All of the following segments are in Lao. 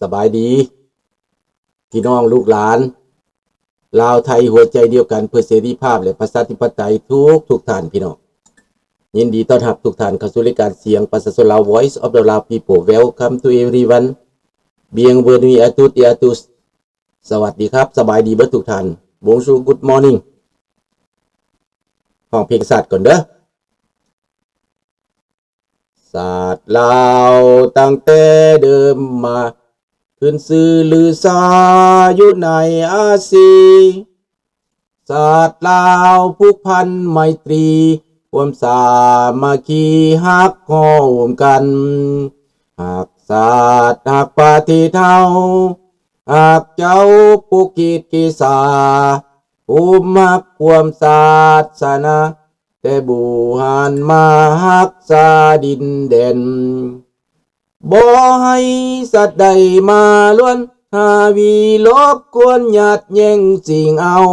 ສະບາຍດີ ພີ່ນ້ອງລູກຫຼານ ລາວໄທຫົວໃຈດຽວກັນເພື່ອເສລີພາບ ແລະ ປະຊາທິປະໄຕ ທຸກໆທ່ານພີ່ນ້ອງ. ຍິນດີຕ້ອນຮັບທຸກທ່ານເຂົ້າສູ່ລາຍການສຽງປະຊາຊົນລາວ Voice of the Lao People. Welcome to everyone. Bienvenue à toutes et à tous. ສະຫວັດດີຄັບ ສະບາຍດີເບິດທຸກທ່ານ. Bonjour, good morning. ຮ້ອງເພງຊາດກ່ອນເດີ. ຊາດລາວຕັ້ງແຕ່ເດີມມາ ຂຶ້ນຊື່ລືຊາຢູ່ໃນອາຊີ. ຊາດລາວຜູກພັນໄມຕີ ຄວາມສາມັກຄີຮັກໂຮມກັນ. ຮັກຊາດຮັກປະເທດເຮົາ ຮັກເຈົ້າປຸກກິດກິສາ ພູມຮັກຄວາມສາສະໜາ ແຕ່ບູຮານມາຮັກສາດິນແດນ. ບໍ່ໃຫ້ສັດໃດມາລວນ ຫາວີລົບກວນ ຍາດແຍ່ງຊິງເອົາ.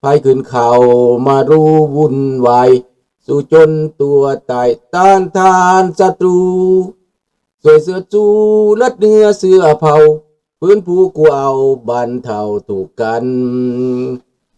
ໃຜຂຶ້ນເຂົ້າມາຮູ້ວຸ່ນວາຍ ສູ້ຈົນຕົວຕາຍ ຕ້ານທານສັດຕູ. ຊ່ວຍເຊີດຊູເລືອດເນື້ອເຊື້ອເຜົ່າ ຟື້ນຟູກູ້ເອົາບັນເທົາທຸກກັນ.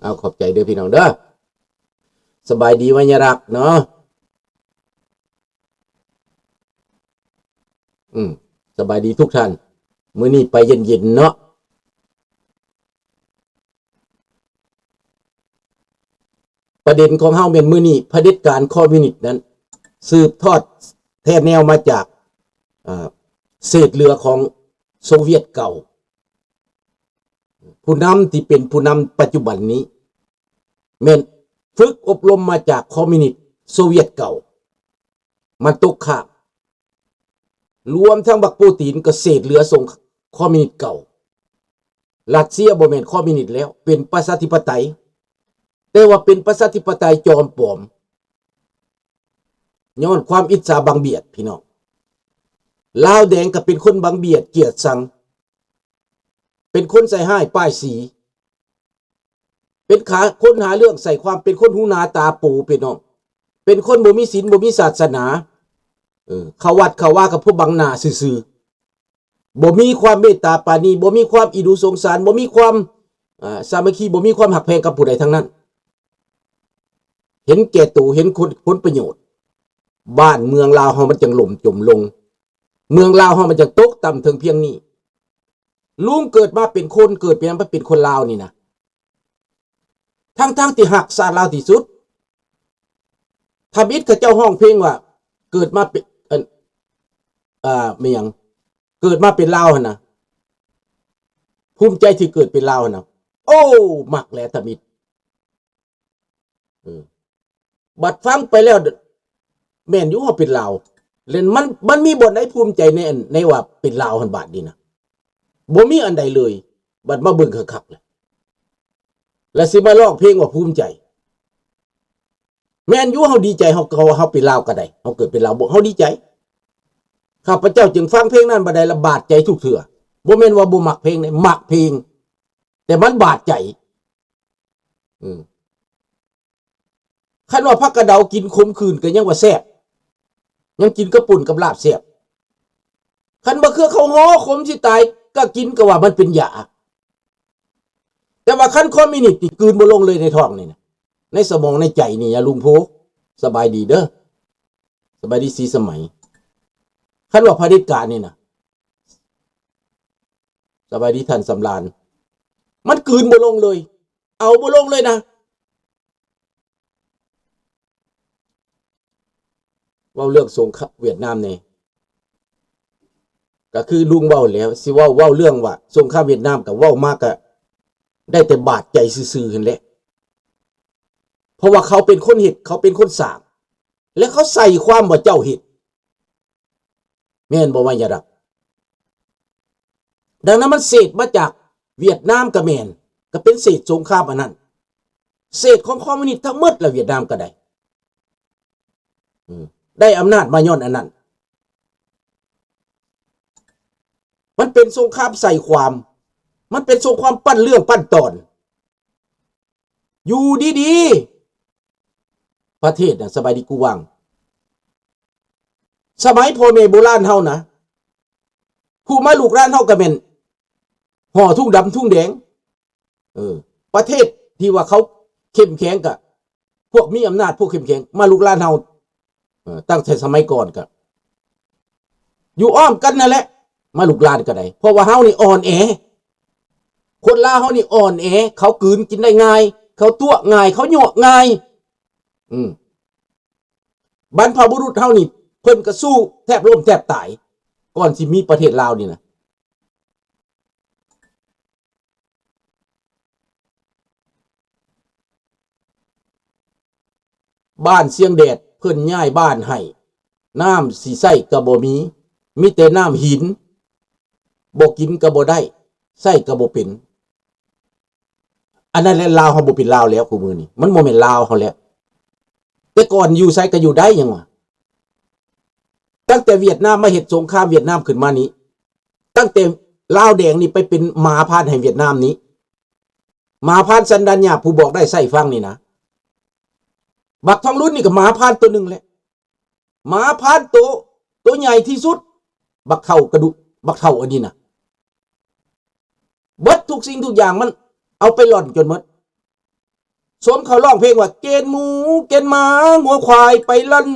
ເອົາ ຂອບໃຈເດີພີ່ນ້ອງເດີ. ສະບາຍດີໄວຍະລັກເນາະ. ອືມ ສະບາຍດີທຸກທ່ານ. ມື້ນີ້ໄປເຢັນໆເນາະ. ປະເດັນຂອງເຮົາແມ່ນມື້ນີ້ ຜະເດັດການຄອມມິວນິດນັ້ນ ສືບທອດແທນແນວມາຈາກ ເອີ ເສດເຫຼືອຂອງໂຊວຽດເກົ່າ. ຜູ້ນຳທີ່ເປັນຜູ້ນຳປັດຈຸບັນນີ້ ແມ່ນຝຶກອົບຮົມມາຈາກຄອມມິວນິດໂຊວຽດເກົ່າ ມັນຕົກຄ້າງ. ລວມທັງບັກປູຕີນກໍເສດເຫຼືອຊົງຄອມມິວນິດເກົ່າ. ຣັດເຊຍບໍ່ແມ່ນຄອມມິວນິດແລ້ວ ເປັນປະຊາທິປະໄຕ, ແຕ່ວ່າເປັນປະຊາທິປະໄຕຈອມປອມ ຍ້ອນຄວາມອິດສາບັງບຽດພີ່ນ້ອງ. ລາວແດງກໍເປັນຄົນບັງບຽດກຽດຊັງ, ເປັນຄົນໃສ່ຮ້າຍປ້າຍສີ, ເປັນຂາ ຄົນຫາເລື່ອງໃສ່ຄວາມ ເປັນຄົນຫູໜາຕາໂປພີ່ນ້ອງ, ເປັນຄົນບໍ່ມີສິນ ບໍ່ມີສາສະໜາ, ເອີ ເຂົ້າວັດເຂົ້າວາກໍເພື່ອບັງໜ້າຊື່ໆ, ບໍ່ມີຄວາມເມດຕາປານີ, ບໍ່ມີຄວາມອີ່ດູສົງສານ, ບໍ່ມີຄວາມ ອາ ສາມັກຄີ, ບໍ່ມີຄວາມຮັກແພງກັບຜູ້ໃດທັງນັ້ນ, ເຫັນແກ່ໂຕ, ເຫັນຜົນປະໂຫຍດ. ບ້ານເມືອງລາວເຮົາມັນຈັ່ງລົ້ມຈົມລົງ, ເມືອງລາວເຮົາມັນຈັ່ງຕົກຕ່ຳເຖິງພຽງນີ້. ລຸງເກີດມາເປັນຄົນ, ເກີດເປັນຫຍັງ ມາເປັນຄົນລາວນີ້ນະ, ທັງໆທີ່ຮັກຊາດລາວທີ່ສຸດ. ທຳອິດເຂົາເຈົ້າຮ້ອງເພງວ່າ ເກີດມາເປັນ ອັນ ອ່າ ແມ່ນຫຍັງ ເກີດມາເປັນລາວຫັ້ນນະ, ພູມໃຈທີ່ເກີດເປັນລາວຫັ້ນນະ. ໂອ້ ມັກແຫຼະທຳອິດ. ເອີ ບັດຟັງໄປແລ້ວ ແມ່ນຢູ່ ເຮົາເປັນລາວ ແລ້ວມັນ ມັນມີບ່ອນໃດພູມໃຈໃນອັນ ໃນວ່າເປັນລາວຫັ້ນ ບາດນີ້ນະ ບໍ່ມີອັນໃດເລີຍ. ບັດມາເບິ່ງຄັກໆ ແລ້ວ ແລ້ວຊິມາຮ້ອງເພງວ່າພູມໃຈ. ແມ່ນຢູ່ ເຮົາດີໃຈ ເຮົາ ເຮົາ ເຮົາເປັນລາວກໍໄດ້, ເຮົາເກີດເປັນລາວ ເຮົາດີໃຈ. ຂ້າພະເຈົ້າຈຶ່ງຟັງເພງນັ້ນບາດໃດລະບາດໃຈທຸກເທື່ອ. ບໍ່ແມ່ນວ່າບໍ່ມັກເພງເດ້, ມັກເພງ ແຕ່ມັນບາດໃຈ. ອືມ ຄັນວ່າຜັກກະເດົາກິນຂົມຂື່ນກໍຍັງວ່າແຊບ, ຍັງກິນກັບປົ່ນກັບລາບແຊບ. ຄັນມະເຂືອເຂົາຫໍ່ຂົມຊິຕາຍ ກໍກິນ ກໍວ່າມັນເປັນຢາ. ແຕ່ວ່າຄັນຄອມມິວນິດນີ້ກືນບໍ່ລົງເລີຍໃນທ້ອງນີ້ນະ, ໃນສະໝອງໃນໃຈນີ້ ຍາລຸງໂພ. ສະບາຍດີເດີ, ສະບາຍດີສີສະໄໝ. ຄັນວ່າຜະເດັດການນີ້ນະ, ສະບາຍດີທ່ານສຳລານ, ມັນກືນບໍ່ລົງເລີຍ, ເອົາບໍ່ລົງເລີຍນະ. ເວົ້າເລື່ອງສົງຄາມຫວຽດນາມແດ່, ກໍຄືລຸງເວົ້າແລ້ວ, ຊິເວົ້າ ເວົ້າເລື່ອງວ່າສົງຄາມຫວຽດນາມ ກໍເວົ້າມາກໍໄດ້ແຕ່ບາດໃຈຊື່ໆຫັ້ນແຫຼະ. ເພາະວ່າເຂົາເປັນຄົນເຮັດ, ເຂົາເປັນຄົນສ້າງ ແລະ ເຂົາໃສ່ຄວາມວ່າເຈົ້າເຮັດ. ແມ່ນບໍ່ ໄວຍະລັກ? ດັ່ງນັ້ນມັນເສດມາຈາກຫວຽດນາມກໍແມ່ນ, ກໍເປັນເສດສົງຄາມອັນນັ້ນ, ເສດຂອງຄອມມິວນິດທັງໝົດລະ ຫວຽດນາມກໍໄດ້. ອືມ ໄດ້ອຳນາດມາຍ້ອນອັນນັ້ນ. ມັນເປັນສົງຄາມໃສ່ຄວາມ, ມັນເປັນສົງຄາມປັ້ນເລື່ອງປັ້ນຕອນ. ຢູ່ດີໆ ປະເທດນະ ສະບາຍດີກູຫວ່າງ. ສະໄໝພໍ່ແມ່ໂບລານເຮົານະ, ຜູ້ມາລຸກລານເຮົາກໍແມ່ນຫໍ່ທຸງດຳທຸງແດງ. ເອີ ປະເທດທີ່ວ່າເຂົາເຂັ້ມແຂງ ກະພວກມີອຳນາດ ພວກເຂັ້ມແຂງມາລຸກລານເຮົາ. ເອີ ຕັ້ງແຕ່ສະໄໝກ່ອນກະຢູ່ອ້ອມກັນນັ້ນແຫຼະ ມາລຸກລານກໍໄດ້ ເພາະວ່າເຮົານີ້ອ່ອນແອ. ຄົນລາວເຮົານີ້ອ່ອນແອ ເຂົາກືນກິນໄດ້ງ່າຍ ເຂົາຕົວະງ່າຍ ເຂົາຍົວະງ່າຍ. ອືມ ບັນພະບຸລຸດເຮົານີ້ ເພິ່ນກໍສູ້ແທບລົ້ມແທບຕາຍ ກ່ອນຊິມີປະເທດລາວນີ້ນະ. ບ້ານຊຽງແດດ ເພິ່ນຍ້າຍບ້ານໃຫ້ ນ້ຳຊິໃຊ້ກໍບໍ່ມີ ມີແຕ່ນ້ຳຫີນ ບໍ່ກິນກໍບໍ່ໄດ້ ໃຊ້ກໍບໍ່ເປັນ. ອັນນັ້ນແຫຼະ ລາວເຮົາບໍ່ເປັນລາວແລ້ວ ຄູ່ມື້ນີ້ມັນບໍ່ແມ່ນລາວເຮົາແລ້ວ. ແຕ່ກ່ອນຢູ່ໃສກໍຢູ່ໄດ້ ຫຍັງວະ. ຕັ້ງແຕ່ຫວຽດນາມມາເຮັດສົງຄາມຫວຽດນາມຂຶ້ນມານີ້ ຕັ້ງແຕ່ລາວແດງນີ້ໄປເປັນໝາພານໃຫ້ຫວຽດນາມນີ້ ໝາພານສັນດານຫຍາບ ຜູ້ບອກໄດ້ໃຊ້ຟັງນີ້ນະ. ບັກທອງລຸນນີ້ກໍໝາພານໂຕໜຶ່ງແຫຼະ ໝາພານໂຕ ໂຕໃຫຍ່ທີ່ສຸດ ບັກເຖົ້າກະດຸ ບັກເຖົ້າອັນນີ້ນະ. ເບິດທຸກສິ່ງທຸກຢ່າງມັນເອົາໄປລ່ອນຈົນໝົດ. ສົມເຂົາຮ້ອງເພງວ່າ ເກນໝູເກນໝາງົວຄວາຍໄປລ່ອນ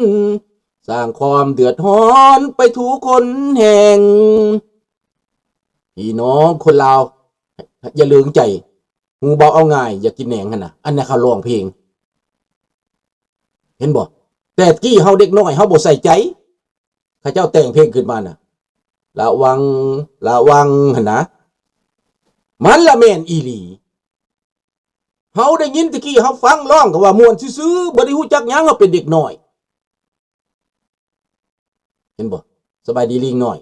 ສ້າງຄວາມເດືອດຮ້ອນໄປທຸກຄົນແຫ່ງ. ພີ່ນ້ອງຄົນລາວ ຢ່າເຫຼີງໃຈ ຫູເບົາເອົາງ່າຍ ຢ່າກິນແໜງຫັ້ນນະ. ອັນນັ້ນເຂົາຮ້ອງເພງ ເຫັນບໍ່? ແຕ່ກີ້ເຮົາເດັກນ້ອຍເຮົາບໍ່ໃສ່ໃຈ ເຂົາເຈົ້າແຕ່ງເພງຂຶ້ນມານະ ລະວັງ ລະວັງຫັ້ນນະ. ມັນລະແມ່ນອີ່ຫຼີ. ເຮົາໄດ້ຍິນແຕ່ກີ້ ເຮົາຟັງຮ້ອງກໍວ່າມ່ວນຊື່ໆ ບໍ່ໄດ້ຮູ້ຈັກຫຍັງ ເຮົາເປັນເດັກນ້ອຍ. ເຫັນບໍ່? ສະບາຍດີລີງນ້ອຍ.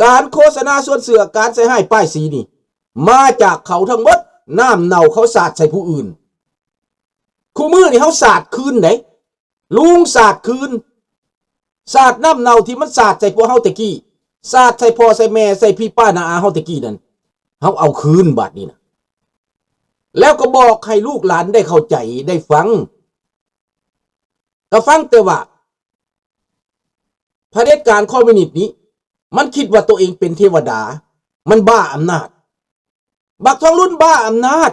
ການໂຄສະນາຊວນເຊື່ອ ການໃສ່ຮ້າຍປ້າຍສີນີ້ ມາຈາກເຂົາທັງໝົດ. ນ້ຳເນົ່າເຂົາສາດໃສ່ຜູ້ອື່ນ. ຄູ່ມື້ນີ້ເຮົາສາດຄືນເດ້. ລຸງສາດຄືນ. ສາດນ້ຳເນົ່າທີ່ມັນສາດໃສ່ພວກເຮົາແຕ່ກີ້, ສາດໃສ່ພໍ່ໃສ່ແມ່ ໃສ່ພີ່ປ້ານ້າອາເຮົາແຕ່ກີ້ນັ້ນ ເຮົາເອົາຄືນບາດນີ້ນະ. ແລ້ວກໍບອກໃຫ້ລູກຫຼານໄດ້ເຂົ້າໃຈໄດ້ຟັງ. ກໍຟັງແຕ່ວ່າ ຜະເດັດການຄອມມິວນິດນີ້ ມັນຄິດວ່າໂຕເອງເປັນເທວະດາ, ມັນບ້າອຳນາດ. ບັກທອງລຸນບ້າອຳນາດ.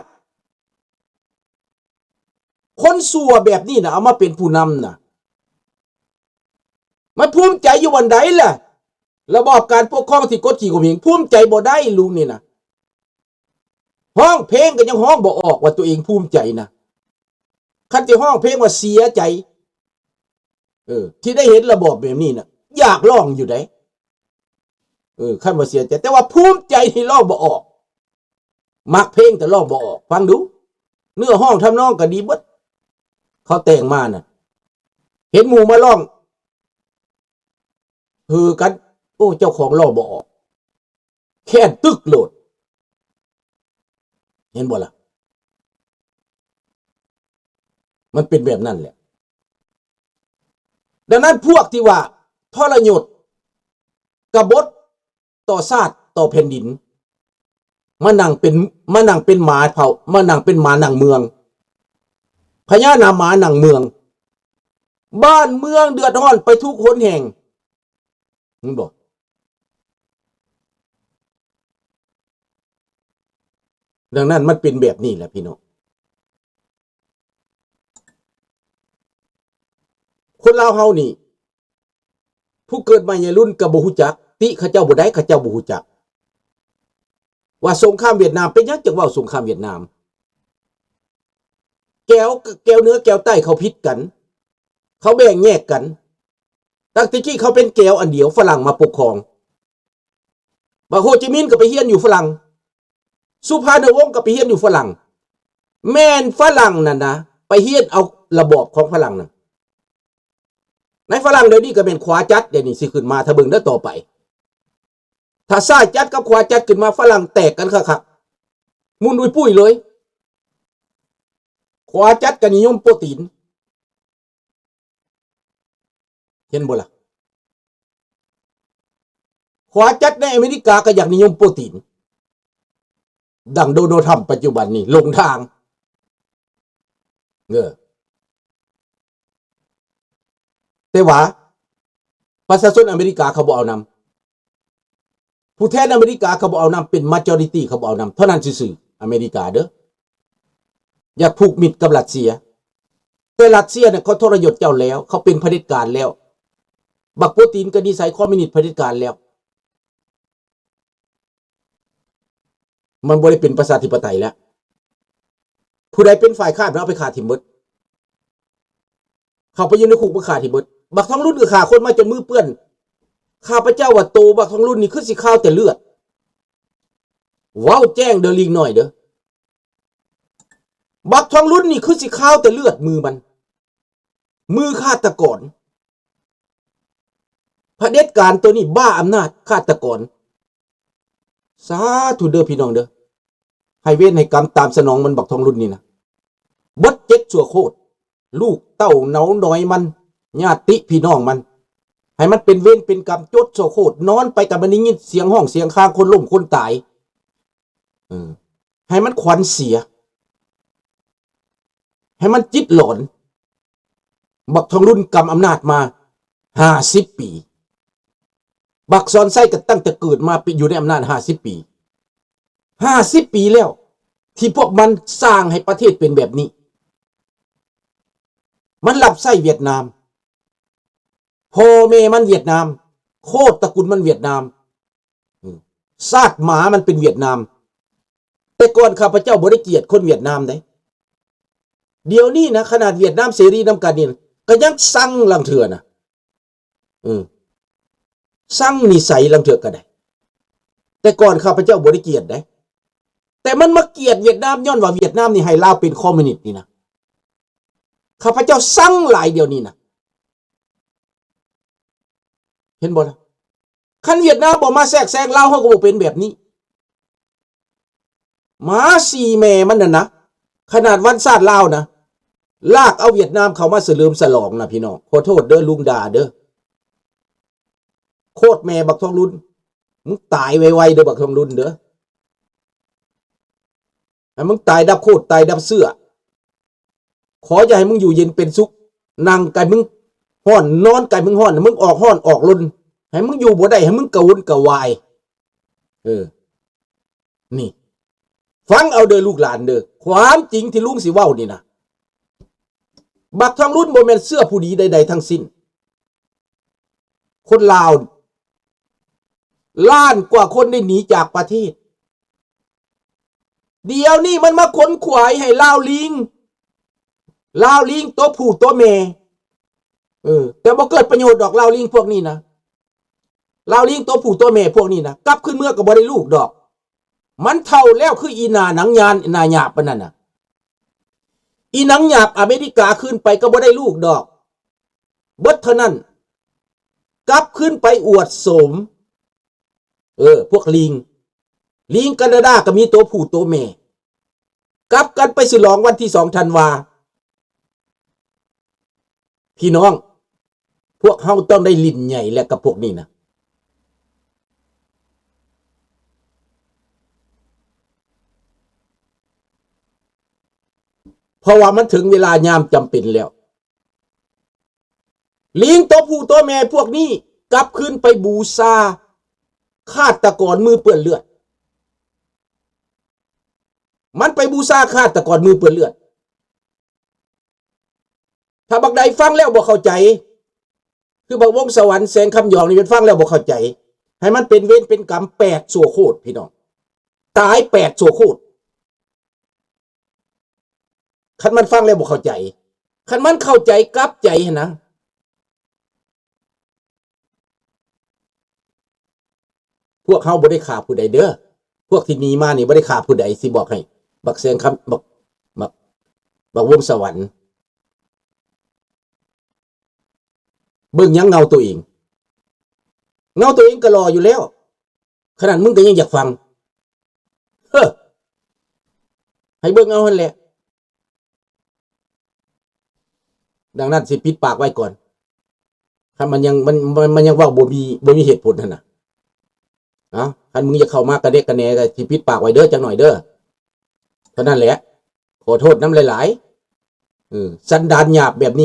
ຄົນຊົ່ວແບບນີ້ນະ ເອົາມາເປັນຜູ້ນຳນະ ມັນພູມໃຈຢູ່ບ່ອນໃດລະ? ລະບອບການປົກຄອງທີ່ກົດຂີ່ຂົ່ມເຫງ ພູມໃຈບໍ່ໄດ້ລຸງນີ້ນະ. ຮ້ອງເພງກໍຍັງຮ້ອງບໍ່ອອກວ່າຕົວເອງພູມໃຈນະ. ຄັນຊິຮ້ອງເພງວ່າເສຍໃຈ ເອີ ທີ່ໄດ້ເຫັນລະບອບແບບນີ້ນະ ຢາກຮ້ອງຢູ່ໃດ໋. ເອີ ຄັນວ່າເສຍໃຈ ແຕ່ວ່າພູມໃຈນີ້ຮ້ອງບໍ່ອອກ. ມັກເພງແຕ່ຮ້ອງບໍ່ອອກ. ຟັງດູ ເນື້ອຮ້ອງທຳນອງກໍດີເບິດ ເຂົາແຕ່ງມານະ. ເຫັນໝູ່ມາຮ້ອງ ເຮີກັນ ໂອ້ ເຈົ້າຂອງຮ້ອງບໍ່ອອກ ແຄ້ນຕຶກໂລດ. ເຫັນບໍ່ລະ? ມັນເປັນແບບນັ້ນແຫຼະ. ດັ່ງນັ້ນພວກທີ່ວ່າທໍລະຍົດກະບົດຕໍ່ຊາດຕໍ່ແຜ່ນດິນ ມານັ່ງເປັນ ມານັ່ງເປັນໝາເຜົ່າ ມານັ່ງເປັນໝານັ່ງເມືອງ ພະຍານາໝານັ່ງເມືອງ. ບ້ານເມືອງເດືອດຮ້ອນໄປທຸກຫົນແຫ່ງ. ເຫັນບໍ່? ດັ່ງນັ້ນມັນເປັນແບບນີ້ແຫຼະພີ່ນ້ອງ. ຄົນລາວເຮົານີ້ ຜູ້ເກີດໃໝ່ໃຫຍ່ລຸ້ນກໍບໍ່ຮູ້ຈັກ ຕິເຂົາເຈົ້າບໍ່ໄດ້ ເຂົາເຈົ້າບໍ່ຮູ້ຈັກ ວ່າສົງຄາມຫວຽດນາມ ເປັນຫຍັງຈຶ່ງເວົ້າສົງຄາມຫວຽດນາມ? ແກວ ແກວເໜືອແກວໃຕ້ເຂົາຜິດກັນ ເຂົາແບ່ງແຍກກັນ. ຕັ້ງແຕ່ກີ້ເຂົາເປັນແກວອັນດຽວ ຝຣັ່ງມາປົກຄອງ. ບັກໂຮຈິມິນກໍໄປຮຽນຢູ່ຝຣັ່ງ ສຸພານຸວົງກໍໄປຮຽນຢູ່ຝຣັ່ງ. ແມ່ນຝຣັ່ງນັ້ນນະ ໄປຮຽນເອົາລະບອບຂອງຝຣັ່ງນັ້ນ. ໃນຝຣັ່ງດຽວນີ້ກໍແມ່ນຂວາຈັດ ດຽວນີ້ຊິຂຶ້ນມາ ຖ້າເບິ່ງເດີຕໍ່ໄປ. ຖ້າຊ້າຍຈັດກັບຂວາຈັດຂຶ້ນມາ ຝຣັ່ງແຕກກັນຄັກໆ ໝຸ່ນອຸ້ຍປຸ້ຍເລີຍ. ຂວາຈັດກໍນິຍົມໂປຣຕີນ. ເຫັນບໍ່ລະ? ຂວາຈັດໃນອາເມລິກາກໍຢາກນິຍົມໂປຣຕີນ ດັ່ງໂດນັລທຣຳປັດຈຸບັນນີ້ຫຼົງທາງ. ເອີ ແຕ່ວ່າປະຊາຊົນອາເມລິກາເຂົາບໍ່ເອົານຳ. ຜູ້ແທນອາເມລິກາເຂົາບໍ່ເອົານຳ ເປັນ majority ເຂົາບໍ່ເອົານຳ ເທົ່ານັ້ນຊື່ໆ. ອາເມລິກາເດີ້ ຢາກຜູກມິດກັບຣັດເຊຍ ແຕ່ຣັດເຊຍເນຍ ເຂົາທໍລະຍົດເຈົ້າແລ້ວ ເຂົາເປັນຜະເດັດການແລ້ວ ບັກປູຕິນກໍນິໄສຄອມມິວນິດຜະເດັດການແລ້ວ ມັນບໍ່ໄດ້ເປັນປະຊາທິປະໄຕແລ້ວ. ຜູ້ໃດເປັນຝ່າຍຄ້ານ ເອົາໄປຂ້າຖິ້ມເບິດ ເຂົ້າໄປຢູ່ໃນຄຸກ ໄປຂ້າຖິ້ມເບິດ. ບັກທອງລຸນກໍຂ້າຄົນມາຈົນມືເປື້ອນ. ຂ້າພະເຈົ້າວ່າໂຕບັກທອງລຸນນີ້ຄືຊິຄາວແຕ່ເລືອດ. ເວົ້າແຈ້ງເດີ້ ລີງໜ້ອຍເດີ້. ບັກທອງລຸນນີ້ຄືຊິຄາວແຕ່ເລືອດມືມັນ. ມືຄາດຕະກອນ. ຜະເດັດການໂຕນີ້ບ້າອຳນາດ ຄາດຕະກອນ. ສາທຸເດີ້ພີ່ນ້ອງເດີ້. ໃຫ້ເວນໃຫ້ກຳຕາມສະໜອງມັນ ບັກທອງລຸນນີ້ນະ. ເບິດເຈັດຊົ່ວໂຄດ. ລູກເຕົ້າເນົານ້ອຍມັນ ຍາດຕິພີ່ນ້ອງມັນ ໃຫ້ມັນເປັນເວນເປັນກຳ ຈົດຊົ່ວໂຄດ. ນອນໄປກໍບໍ່ໄດ້ຍິນສຽງຮ້ອງສຽງຄາງ ຄົນລົ້ມຄົນຕາຍ. ເອີ ໃຫ້ມັນຂວັນເສຍ ໃຫ້ມັນຈິດຫຼອນ. ບັກທອງລຸນກຳອຳນາດມາຫ້າສິບປີ. ບັກສອນໄຊກໍຕັ້ງແຕ່ເກີດມາເປັນ ຢູ່ໃນອຳນາດຫ້າສິບປີ. ຫ້າສິບປີແລ້ວ ທີ່ພວກມັນສ້າງໃຫ້ປະເທດເປັນແບບນີ້. ມັນຮັບໃຊ້ຫວຽດນາມ. ພໍ່ແມ່ມັນຫວຽດນາມ. ໂຄດຕະກຸນມັນຫວຽດນາມ. ອືມ ຊາດໝາມັນເປັນຫວຽດນາມ. ແຕ່ກ່ອນຂ້າພະເຈົ້າບໍ່ໄດ້ກຽດຄົນຫວຽດນາມເດ້. ດຽວນີ້ນະ ຂະໜາດຫວຽດນາມເສລີນຳກັນນີ້ນະ ກໍຍັງຊັງລາງເທື່ອນະ. ເອີ ຊັງນິໄສລາງເທື່ອກໍໄດ້. ແຕ່ກ່ອນຂ້າພະເຈົ້າບໍ່ໄດ້ກຽດເດ້. ແຕ່ມັນມາກຽດຫວຽດນາມ ຍ້ອນວ່າຫວຽດນາມນີ້ໃຫ້ລາວເປັນຄອມມິວນິດນີ້ນະ. ຂ້າພະເຈົ້າຊັງຫຼາຍດຽວນີ້ນະ. ເຫັນບໍ່ລະ? ຄັນຫວຽດນາມບໍ່ມາແຊກແຊງ ລາວເຮົາກໍບໍ່ເປັນແບບນີ້. ໝາສີ່ແມ່ມັນນັ້ນນະ ຂະໜາດວັນຊາດລາວນະ ລາກເອົາຫວຽດນາມເຂົ້າມາສະເຫຼີມສະຫຼອງນະ ພີ່ນ້ອງ. ຂໍໂທດເດີ້ ລຸງດາເດີ້. ໂຄດແມ່ບັກທອງລຸນ ມຶງຕາຍໄວໆເດີ້ ບັກທອງລຸນເດີ້. ໃຫ້ມຶງຕາຍດັບໂຄດ ຕາຍດັບເຊື້ອ. ຂໍຢ່າໃຫ້ມຶງຢູ່ເຢັນເປັນສຸກ. ນັ່ງກາຍມຶງຮ້ອນ ນອນກາຍມຶງຮ້ອນ ໃຫ້ມຶງອອກຮ້ອນອອກລົນ ໃຫ້ມຶງຢູ່ບໍ່ໄດ້ ໃຫ້ມຶງກະວົນກະວາຍ. ເອີ ນີ້ ຟັງເອົາເດີ້ລູກຫຼານເດີ້ ຄວາມຈິງທີ່ລຸງຊິເວົ້ານີ້ນະ. ບັກທອງລຸນບໍ່ແມ່ນເຊື້ອຜູ້ດີໃດໆທັງສິ້ນ. ຄົນລາວລ້ານກວ່າຄົນໄດ້ໜີຈາກປະເທດ. ດຽວນີ້ມັນມາຂົນຂວາຍໃຫ້ລາວລີງ ລາວລີງຕົວຜູ້ຕົວແມ່. ເອີ ແຕ່ບໍ່ເກີດປະໂຫຍດດອກ ລາວລີງພວກນີ້ນະ. ລາວລີງຕົວຜູ້ຕົວແມ່ພວກນີ້ນະ ກັບຄືນເມືອກໍບໍ່ໄດ້ລູກດອກ. ມັນເຖົ້າແລ້ວ ຄືອີໜ້າໜັງຍານ ໜ້າຫຍາບປານນັ້ນນະ. ອີໜັງຫຍາບອາເມລິກາຄືນໄປກໍບໍ່ໄດ້ລູກດອກ. ເບິດເທົ່ານັ້ນ ກັບຄືນໄປອວດໂສມ. ເອີ ພວກລີງ ລີງການາດາກໍມີຕົວຜູ້ຕົວແມ່. ກັບກັນໄປສະຫຼອງວັນທີສອງທັນວາ. ພີ່ນ້ອງ ພວກເຮົາຕ້ອງໄດ້ຫຼິ້ນໃຫຍ່ແຫຼະກັບພວກນີ້ນະ. ເພາະວ່າມັນເຖິງເວລາຍາມຈຳເປັນແລ້ວ. ລີງຕົວຜູ້ຕົວແມ່ພວກນີ້ກັບຄືນໄປບູຊາຄາດຕະກອນມືເປື້ອນເລືອດ. ມັນໄປບູຊາຄາດຕະກອນມືເປື້ອນເລືອດ. ຖ້າບັກໃດຟັງແລ້ວບໍ່ເຂົ້າໃຈ ຄືບັກວົງສະຫວັນ ແສງຄຳຫຍອງນີ້ ເປັນຟັງແລ້ວບໍ່ເຂົ້າໃຈ ໃຫ້ມັນເປັນເວນເປັນກຳແປດຊົ່ວໂຄດ ພີ່ນ້ອງ ຕາຍແປດຊົ່ວໂຄດ. ຄັນມັນຟັງແລ້ວບໍ່ເຂົ້າໃຈ ຄັນມັນເຂົ້າໃຈກັບໃຈຫັ້ນນະ ພວກເຮົາບໍ່ໄດ້ຂ້າຜູ້ໃດເດີ້. ພວກທີ່ໜີມານີ້ບໍ່ໄດ້ຂ້າຜູ້ໃດ ຊິບອກໃຫ້ ບັກແສງຄຳ ບັກ ບັກ ບັກວົງສະຫວັນ. ເບິ່ງຫຍັງເງົາໂຕເອງ? ເງົາໂຕເອງກໍຫຼໍ່ຢູ່ແລ້ວ. ຂະໜາດມຶງກໍຍັງຢາກຟັງ. ເຮີ ໃຫ້ເບິ່ງເອົາຫັ້ນແຫຼະ. ດັ່ງນັ້ນຊິປິດປາກໄວ້ກ່ອນ. ຄັນມັນຍັງ ມັນ ມັນ ມັນຍັງເວົ້າບໍ່ມີ ບໍ່ມີເຫດຜົນຫັ້ນນະ. ເອົ້າ ຄັນມຶງຢາກເຂົ້າມາກະແນກະແນ ກໍຊິປິດປາກໄວ້ເດີ້ ຈັກໜ້ອຍເດີ້. ເທົ່ານັ້ນແຫຼະ. ຂໍໂທດນຳຫຼາຍໆ. ເອີ ສັນດານຫຍາບແບບນີ້.